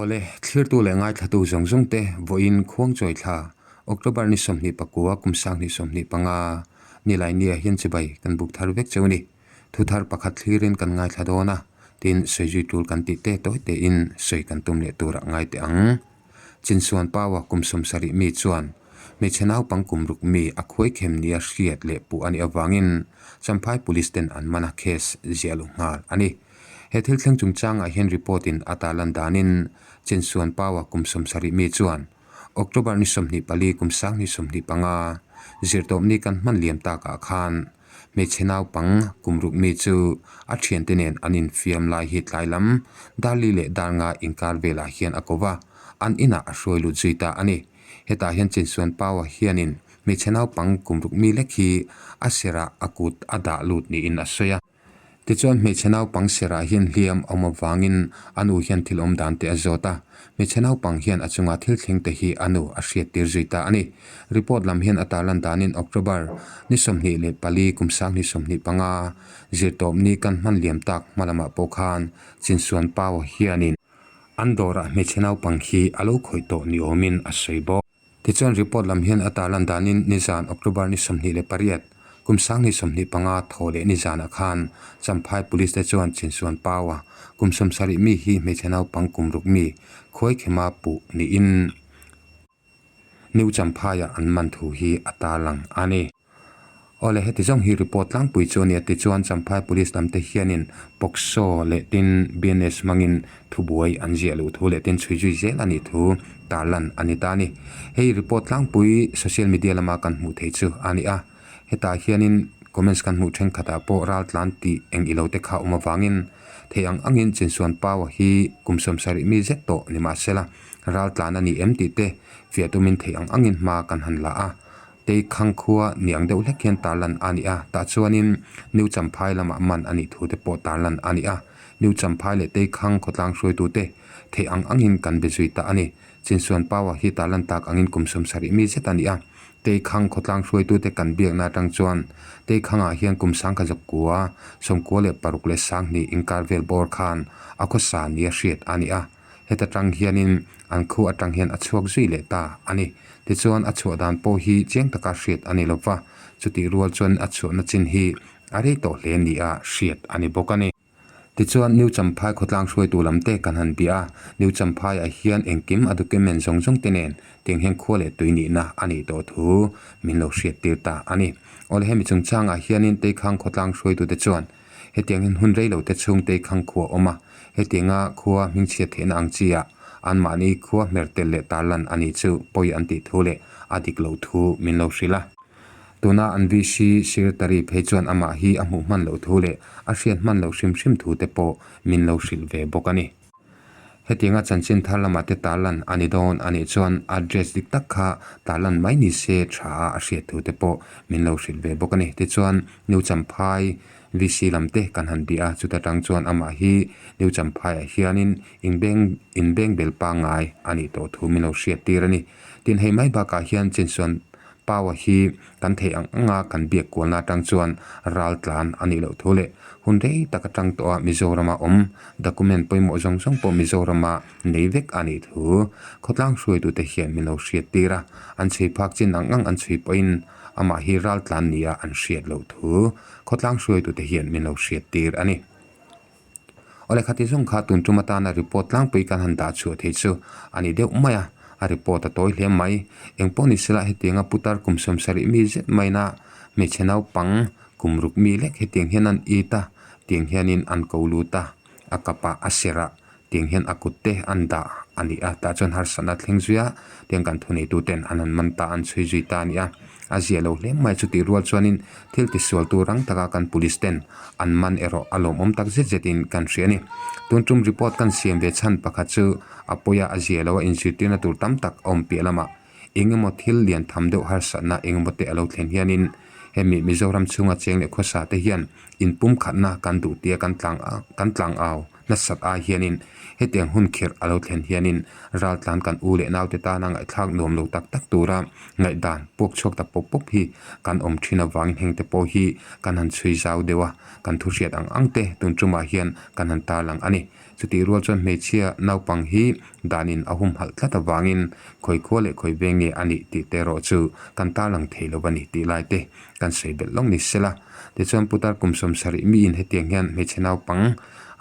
Awle, thlirtu leh ngaithlatu zawng zawng te vawiin Khuangchawi thla, October ni 29 kum 2025, Nilaini ah hian chibai kan buk thar vek cheu ni. Thu thar pakhat thlirin kan ngaithla dawn a, tin sawi zui tul kan tih te tawi tein sawi kan tum leh turah ngai teh ang. Chinsuan Paua kum 70 mi chuan hmeichhe naupang kum ruk mi a khuaikhem nia hriat leh puh a nih avangin Champhai Police ten an man a case ziah luh nghal a ni. He thil thleng chungchangah hian report in a tarlan danin Chinsuan Paua kum 70 mi chuan October ni 24 kum 2025 zirtawpni kan hman liam takah khan Hmeichhe naupang kum ruk mi chu a thiante nen an infiam lai hi tlai lam Darli leh Darnga inkar velah hian a ko va, an inah a hruai lut zui ta a ni. Hetah hian Chinsuan Paua hianin hmeichhe naupang kum ruk mi lek hi a serah a kut a dah lut niin a sawi a. Tichuan hmeichhe naupang serah hian hliam a awm avangin a nu hian thil awm dan te a zawt a, hmeichhe naupang hian a chunga thil thleng te hi a nu a hriattir zui ta a ni. Report lam hian a tarlan danin October ni 24 kum 2025 zirtawpni kan hman liam tak hma lamah pawh khan Chinsuan Pau hianin an dawrah hmeichhe naupang hi a lo khawih tawh ni awmin a sawi bawk. Tichuan report lam hian a tarlan danin nizan October ni 28, kum 2025 thaw leh nizanah khan Champhai Police te chuan Chinsuan Paua kum 70 mi hi hmeichhe naupang kum ruk mi Khuaikhema puh niin New Champhaiah an man thu hi a tarlang a ni. Awle, heti zawng hi report tlangpui chu a nia tichuan Champhai Police lam te hianin POCSO leh tin BNS hmangin thubuai an ziah loh thu leh tin chhui zui zel a nih thu tarlan a ni ta a ni. Hei report tlangpui social media lama kan hmuh theih chu a ni a, hetah hianin comments kan hmuh thenkhatah pawh raltlan tih eng ilo te kha awm avangin thei ang angin Chinsuan Paua hi kum 70 mi zet tawh ni mahsela raltlan a ni em tih te fiah tumin thei ang angin hma kan han la a. Tei Khang khua ni ang deuh hlek hian tarlan a ni a, tah chuanin New Champhai lamah man a nih thu te pawh tarlan a ni a. New Champhai leh Tei Khang khawtlang hruaitute theih ang angin kan be zui ta a ni. Chinsuan Paua hi tarlan tak angin kum 70 mi zet a ni a. Tei Khang khawtlang hruaitute kan biakna atang chuan Tei Khangah hian kum 1996 leh 20 inkar vel bawr khan a khawsa nia hriat a ni a. Heta tang hianin an khu atang hian a chhuak zui leh ta a ni. Tichuan a chhuah dan pawh hi chiang taka hriat a ni lo va, chutih rual chuan a chhuahna chin hi a rei tawh hle nia hriat a ni bawk a ni. Tichuan New Champhai khawtlang hruaitu lam te kan han bia a, New Champhaiah hian engkim a document zawng zawng te nen tiang hian khua leh tui nihna a nih tawh thu min lo hriat tir ta a ni. Awle hemi chungchangah hianin Teikhang khawtlang hruaitute chuan Hetiang hian hun rei lo te chhung te khang khua a awm a, hetianga khua hmingchhiat theihna ang chi ah anmahni khua hmer tel leh tarlan a nih chu pawi an tih thu leh a dik loh thu min lo hrilh a. Tuna an VC Secretary phei chuan amah hi a hmuh hman loh thu leh a hriat hman loh hrim hrim thu te pawh min lo hrilh ve bawk a ni. Hetianga chanchin thar lamah te tarlan a ni dawn a nih chuan address dik tak kha tarlan mai ni se tha a a hriat thu te pawh min lo hrilh ve bawk a ni. Tichuan New Champhai VC lam te kan han bih a, chuta tang chuan amah hi New Champhaiah hianin inbeng inbeng bel pangngai a nih tawh thu min lo hriat tir a ni. Tin hei mai bakah hian Chinsuan Paua hi kan theih ang anga kan biak kualna atang chuan ral tlan a nih loh thu leh hun rei tak atang tawha Mizorama awm document pawimawh zawng zawng pawh Mizorama nei vek a nih thu khawtlang hruaitute hian min lo hriat tir a, an chhui phak chin ang ang an chhui pawhin amah hi ral tlan nia an hriat loh thu khawtlang hruaitute hian min lo hriat tir a ni. Awle khati zawng kha tun tum atana report tlangpui kan han dah chhuah thei chu a ni deuh mai a, a report a tawi hle mai. Eng pawh ni sela hetianga putar kum 70 mi zet maina hmeichhe naupang kum ruk mi lek hetiang hian an it a, tiang hianin an ko lut a, a kapah a serh a, tiang hian a kut te an dah a ni a, tah chuan harsatna thleng zui a, tiang kan thuneituten an han man ta an chhui zui ta a ni a. A ziah lo hle mai chutih rual chuanin thil tisual tur rang taka kan police ten an man erawh a lawmawm tak zet zetin kan hria a ni. Tun tum report kan siam ve chhan pakhat chu a pawia a ziah lo a inzirtirna tur tam tak a awm piah lamah eng emaw thil lian tham deuh harsatna eng emaw te a lo thlen hianin hemi Mizoram chhunga cheng leh khawsa te hian inpumkhatna kan duh tia kan tlang kan tlang au. Nasat ai hianin hetiang hun khirh a lo thlen hianin raltlan kan u leh naute tana ngaihthlak nuam lo tak tak tura ngaihdan puak chhuak ta pawp pawp hi kan awm thin avangin hengte pawh hi kan han chhui zau deuh a, kan thu hriat ang ang te tun tumah hian kan han tarlang a ni. Chutih rual chuan hmeichhia naupang hi danin a humhalh tlat avangin khawi khua leh khawi veng nge a nih tih te erawh chu kan tarlang thei lo a ni tih lai te kan sawi belh lawng ni sela. Tichuan putar kum 70 miin hetiang hian hmeichhe naupang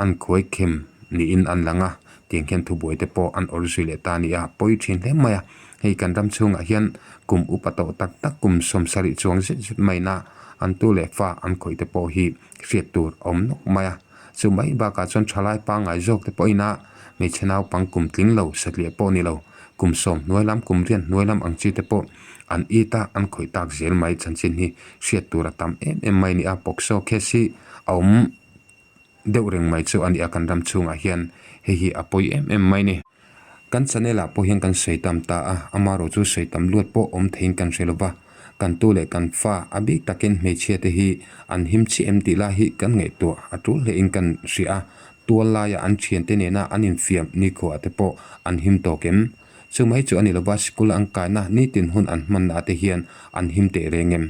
an khuai khem niin an lang a, tiang hian thubuai te pawh an awrh zui leh ta a ni a, pawi thin hle mai a. Hei kan ram chhungah hian kum upa tawh tak tak kum 70 chuang zet zet maina an tu leh fa an khawih te pawh hi hriat tur a awm nawk mai a. Chu mai bakah chuan thalai pangngai zawk te pawhin a hmeichhe naupang kum tling lo satliah pawh ni lo, kum sawm hnuai lam kum rian hnuai lam ang chi te pawh an it a, an khawih tak zel mai chanchin hi hriat tur a tam em em mai a ni a. Pawksaw case hi a awm deuh reng mai chu a ni a kan ram chhungah hian hei hi a pawi em em mai a ni. Kan channel ah pawh hian kan sawi tam ta a, amaherawh chu sawi tam luat pawh awm theiin kan hre lova, kan tu leh kan fa a bik takin hmeichhia te hi an him chiah em tih lai hi kan ngaihtuah a tul hlein kan hria a, tual laia an thiante nena an infiam nikhuaah te pawh an him tawk em? Chu mai chu a ni lova sikul an kaina nitin hun an hmanna ah te hian an him teh reng em?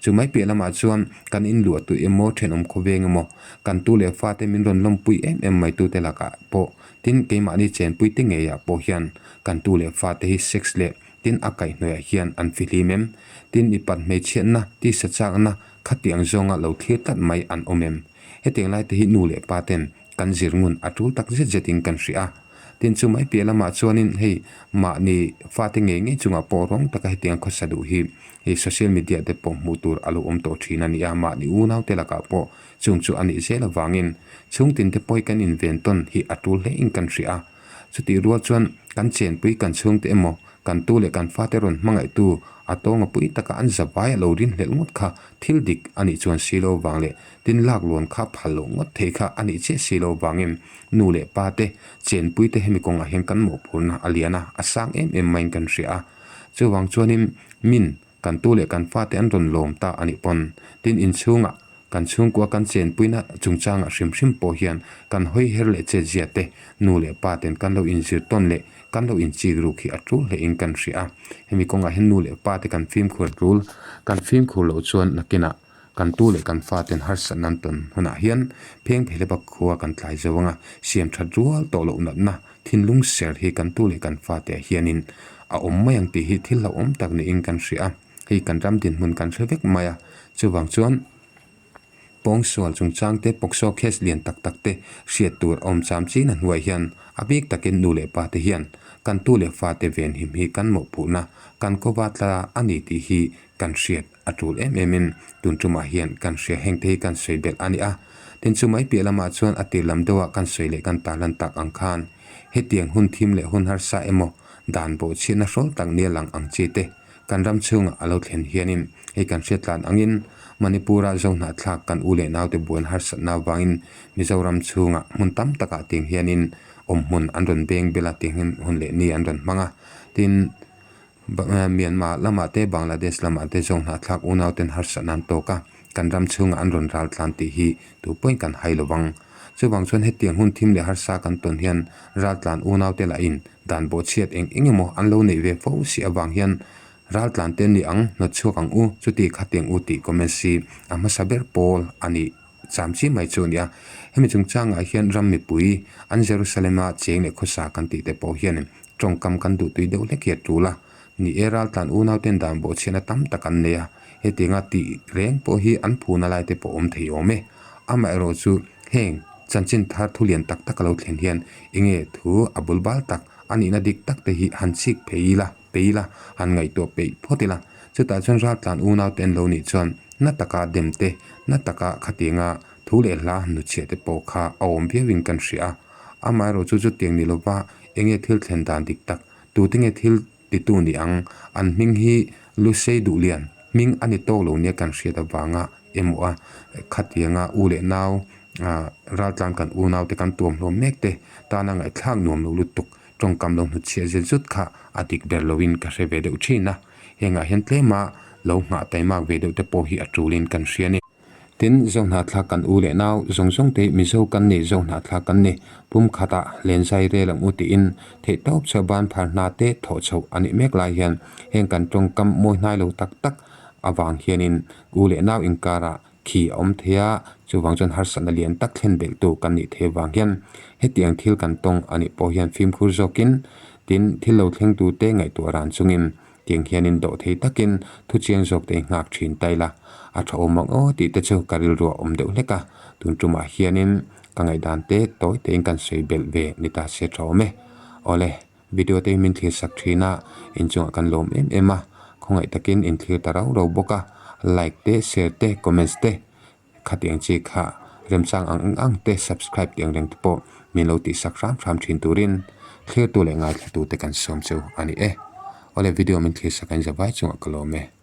Chu mai piah lamah chuan kan inluah tui emaw, thenawm khawveng emaw, kan tu leh fate min rawn lawmpui em em mai tute lakah pawh tin keimahni chenpui te ngeiah pawh hian kan tu leh fate hi sex leh tin a kaihhnawihah hian an fihlim em? Tin mipat hmeichhiatna, tisa chakna khatiang zawnga lo thlir tlat mai an awm em? Hetiang laite hi nu leh pa ten kan zir ngun a tul tak zet zetin kan hria a. Tin chu mai piah lamah chuanin hei mahni fate ngei ngei chungah pawh rawng taka hetiang khawsa duh hi hei social media te pawh hmuh tur a lo awm tawh thin a ni a, mahni unaute lakah pawh chung chu a nih zel avangin chhungtin te pawh hi kan inven tawn hi a tul hlein kan hria a. Chutih rual chuan kan chenpui kan chhungte emaw kan tu leh kan fate rawn hmangaihtu a tawnga pui taka an zavai a lo rinhlelh ngawt kha thil dik a nih chuan si lo vang leh tin lak luan kha phal loh ngawt thei kha a nih chiah si lo vangin nu leh pa te chenpui te hemi kawngah hian kan mawhphurna a lian a, a sang em em maiin kan hria a. Chuvang chuanin min kan tu leh kan fate an rawn lawm ta a nih pawn tin inchhungah Kan chhungkua kan chenpuina chungchangah hrim hrim pawh hian kan hawi her leh chet zia te, nu leh pa ten kan lo inzir tawn leh kan lo inchik ruk hi a tul hlein kan hria a. Hemi kawngah hian nu leh pa te kan fimkhur tul, kan fimkhur loh chuan nakinah kan tu leh kan fa ten harsatna an tawn hunah hian pheng phele bak khua kan tlai zo anga siam that rual tawh loh natna thinlung ser hi kan tu leh kan fa te ah hianin a awm mai ang tih hi thil hlauhawm tak niin kan hria a. Hei kan ram dinhmun kan hre vek mai a, chuvang chuan pawngsual chungchang te pawksaw case lian tak tak te hriat tur a awm cham chin a hnuai hian a bik takin nu leh pa te hian kan tu leh fa te venhim hi kan mawhphurhna kan kawva tla a ni tih hi kan hriat a tul em em in tun tumah hian kan hria heng te hi kan sawi belh a ni a. Tin chu mai piah lamah chuan a tir lam deuha kan sawi leh kan tarlan tak ang khan hetiang hun thim leh hun harsa emaw dan bawhchhiatna hrawl tak nia lang ang chi te Kan ram chhungah a lo thlen hianin hei kan hriat tlan angin Manipur-a Zohnahthlak kan u leh naute buan harsatna avangin Mizoram chhungah hmun tam takah tiang hianin awmhmun an rawn beng bel a tiang hian hun leh ni an rawn hmang a. Tin, Myanmar lamah te Bangladesh lamah te Zohnahthlak unauten harsatna an tawk a, kan ram chhungah an rawn ral tlan tih hi tu pawhin kan hai lo vang. Chuvang chuan hetiang hun thim leh harsa kan tawn hian raltlan unaute lahin Dan bawhchhiat eng eng emaw an lo neih ve fo si avang hian raltlan te ni ang hnawt chhuak ang u, chuti khatiang u tih comments hi a hmasa ber pawl a nih cham chi mai chu a ni a. Hemi chungchangah hian ram mipui an Jerusalem-a cheng leh khawsa kan tih te pawh hian tawngkam kan duhtui deuh hlek hi a tul a. Ni e, raltlan unauten dan bawhchhiatna tam tak an nei a, hetianga tih reng pawh hi an phuna lai te pawh awm thei awm e. Amaherawh chu heng chanchin thar thu lian tak tak a lo thlen hian enge thu a bul bal tak a nihna dik tak te hi han chhik phei ila peih ila han ngaihtuah peih phawt ila. Chutah chuan raltlan unau te an lo nih chuan na taka dem te, na taka khatianga thu leh hla han hnuchhiah te pawh kha a awm viauin kan hria a. Amaherawh chu chutiang ni lova enge thil thlen dan dik tak tute nge thil titu ni ang, an hming hi Lusei Duhlian hming a ni tawk lo nia kan hriat avanga emaw a khatianga u leh nau raltlan kan unau te kan tuam hlawm mek te tana ngaihthlak nuam lo lutuk tawngkam lo hnutchhiah zet zut kha a dik ber loin ka hre ve deuh thin a, hengah hian tlema lo nghah taimak ve deuh te pawh hi a tulin kan hria a ni. Tin, Zohnahthlak kan u leh nau zawng zawng te Mizo kan ni, Zohnahthlak kan ni, pum khatah lenzai rel ang u tiin theihtawp chauh ban phar hna te thawh chhoh a nih mek lai hian heng kan tawngkam mawi hnai lo tak tak avang hianin u leh nau inkarah. Khi a awm thei a, chuvang chuan harsatna lian tak thlen belh tu kan nih theih avang hian hetiang thil kan tawng a nih pawh hian fimkhur zawkin tin thil lo thleng tute ngaihtuah ran chungin tiang hianin dawh thei takin thu chiang zawk te hi nghak thin ta ila a tha awm ang aw tih te chu ka rilru a awm deuh hlek a, tun tumah hianin ka ngaihdan te tawi tein kan sawi belh ve ni ta se tha awm e. Awle. Video te hi min thlir sak thin a, inchungah kan lawm em em a, khawngaih takin in thlir ta rau rau bawk a, like te, share te, comments te, khatiang chi kha remchang ang ang ang te, subscribe tih ang reng te pawh min lo tih sak hram hram thin turin thlirtu leh ngaithla tute kan sawm chu a ni e. Awle video min thlir sak a inzavai chungah ka lawm e.